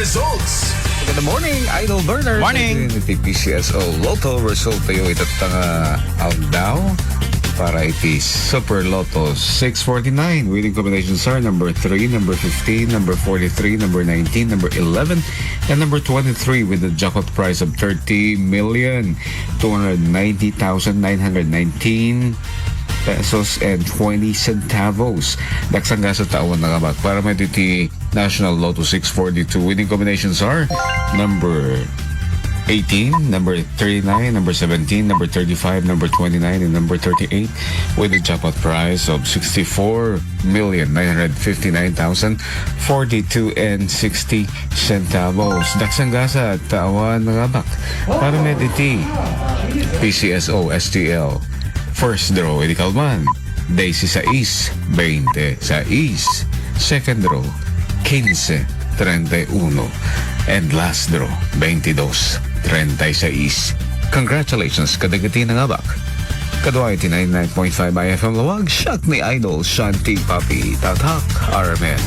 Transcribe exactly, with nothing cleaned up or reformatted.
Results. Good morning, Idol Bernard. Morning. Iti P C S O Lotto result tayo itatta nga aldaw para iti Super Lotto six forty-nine. Winning combinations are number three, number fifteen, number forty-three, number nineteen, number eleven, and number twenty-three, with a jackpot price of thirty million two hundred ninety thousand nine hundred nineteen pesos and twenty centavos. Daksang gasa taon na nga bag para may iti National Lotto six forty-two. Winning combinations are number eighteen, number thirty-nine, number seventeen, number thirty-five, number twenty-nine, and number thirty-eight, with a jackpot price of sixty-four million nine hundred fifty-nine thousand forty-two and sixty centavos. Daksang gasa taon na nga bag para may iti P C S O S T L. First draw, iti kalman, dieciséis, veintiséis. Second draw, quince, treinta y uno. And last draw, veintidós, treinta y seis. Congratulations kadagiti nangabak. Kadua iti ninety-nine point five I F M Lawag, siak ni Idol Shanti Papi Tatak Armen.